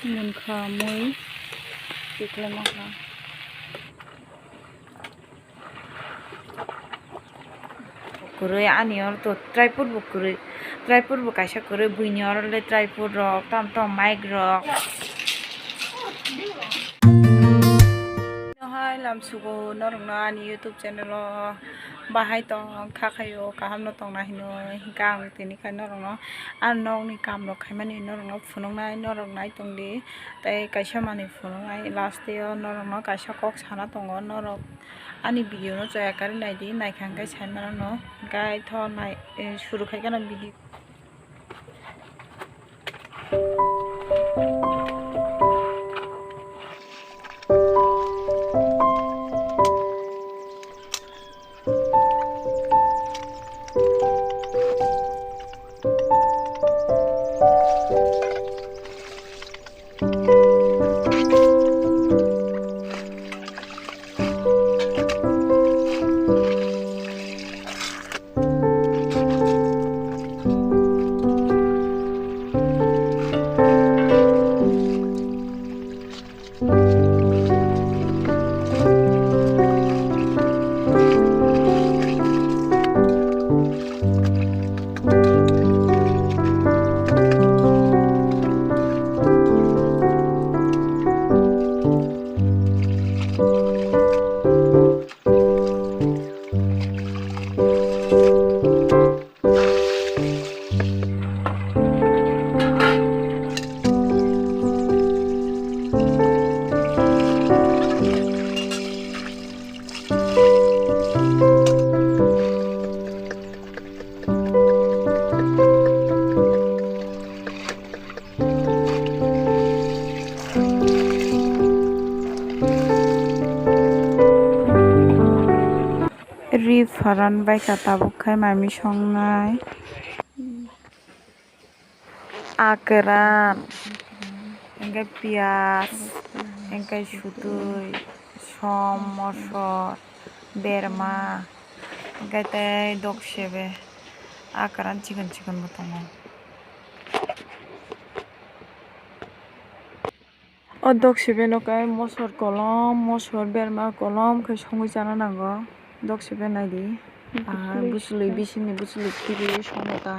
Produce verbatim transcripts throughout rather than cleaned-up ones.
Munkha mui tiklai mokha. Kwrwi ani oro to tripod bo kwrwi, tripod bo kaisa kwrwi, buini oro le tripod rok, tam tam mic rok. Hai lamsugo norokno ani YouTube channel o bahai tong kha khaio, kaham no tongna hino, hinkhe ang tini khe norokno ani nokni kam rok khaimani norokno phunuknai, norok nai tongdi. Tei kaisa manwi phunuknai last o norokno kaisa kok sana tongo, norok ani video no chaya karwi naidi, naikha hwnkhe sai manano, hwnkhe tho nai, eh, suru khai gana video. Ri pharan bai kha tabuk khai mami songnai. Akwran, hwnkhe piyaj, hwnkhe sutwi, som, mosor, berma, hwnkhe tei doksebe. Akwran chikon chikon bo tongo. O doksebe no khe mosor kolom, mosor berma kolom khe songwi chana nango. Doksebe naidi. Bwswlwi. Ah, bwswlwi bisingni bwswlwi khibiwi songwi ta.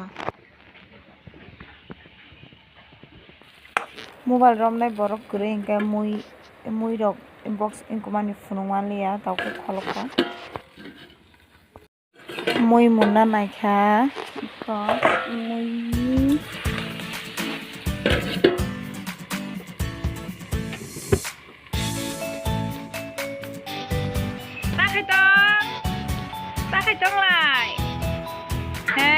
Mobile romnai borok kwrwi hwnkhe mui, mui rok box wngkukmani phunuk manliya, tabuk khe kholopha. Mui munna naikha. Mui. Ta khai tong? Ta khai tong lai? He?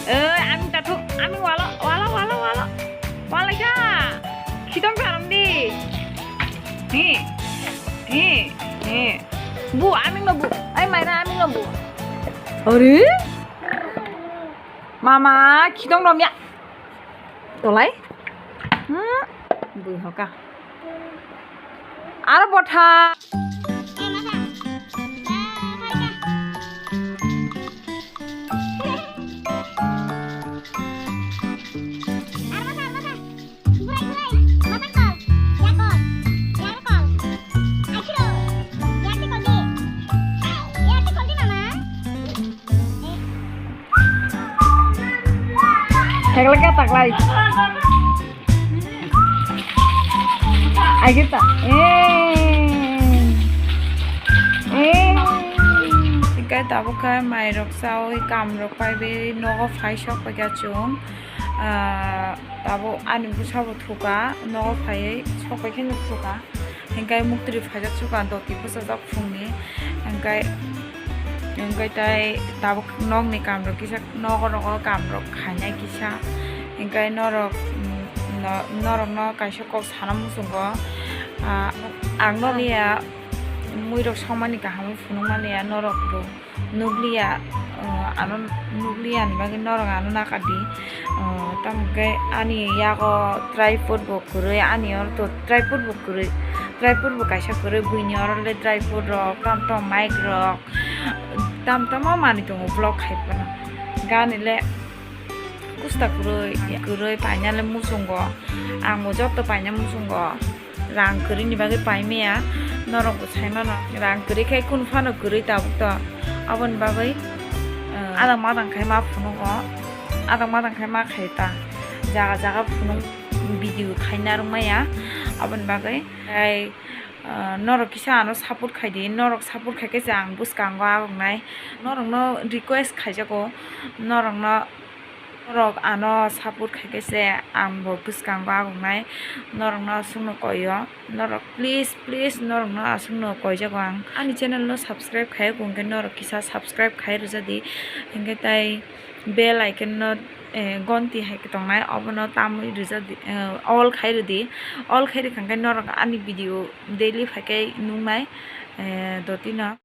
Oi, aming ta thuk, aming walo, walo, walo, walo. Walai kha. Khitong kha rong di. He. He. He. Bu, aming no bu. Ai, maira aming no bu. Ori? Mama, khitong romya. Tolai? Hmm? Bui hoka. Aro botha. Thekla khe taklai. Aigeta. Eh. Eh. Hinkhe tabuk khe mairok chaui, kamrok paiwi nogo phai sok paikha chwng. Ah, tabuk ani bwsabo thuka, nogo phaiwi sok paikhe no thuka. Hinkhe muktwi phaijak suka doti bwchajak phungni. Hinkhe, hinkhe tei tabuk nokni kamrok kisa nogo rogo kamrok khainai kisa. Hinkhe norok, mm, no-, norokno kaisa kok sana muchungo. Ah, ang nokliya muirok songmani kaham phunuk manliya norok bo. Nukliya, uh, ano nukliya ni bagwi norok ano nakadi. Uh, tamo khe ani yago tripod bo kwrwi, ani oro to tripod bo kwrwi, tripod bo kaisa kwrwi, buini oro le tripod rok, tam tam mic rok, tam tamo manwi tongo vlog khai phano. Gani le Kusta kwrwi, kwrwi painani muchungo. Ang bo joto paina muchungo. Rang kwrwini bagwi paimaya. Norok bo saimano. Rang kwrwi khe kunu phano kwrwi tabuk to. Aboni bagwi, eh, adang madang khai ma phunugo. Adang madang khai ma khai ta. Jaga jaga phunuk video khaina rwmaya. Aboni bagwi. Tei, ah, norok kisa ano support khai di, norok support khai khe se ang bwskango agongnai. Norokno request khaijago, norokno, norok ano support khai khe se ang bo bwskango agongnai. Norokno aswkno koio, norok please, please, norokno aswkno koijago ang. Ani channel no subscribe khai khe norok kisa subscribe khai rwja di, hinkhe tai bell icon no, eh, gonti hai khe tongnai, obono tamwi rwja di, eh, all khai rwdi, all khai rwkha khe norok ani video daily phai khe nuknai, eh, dotino.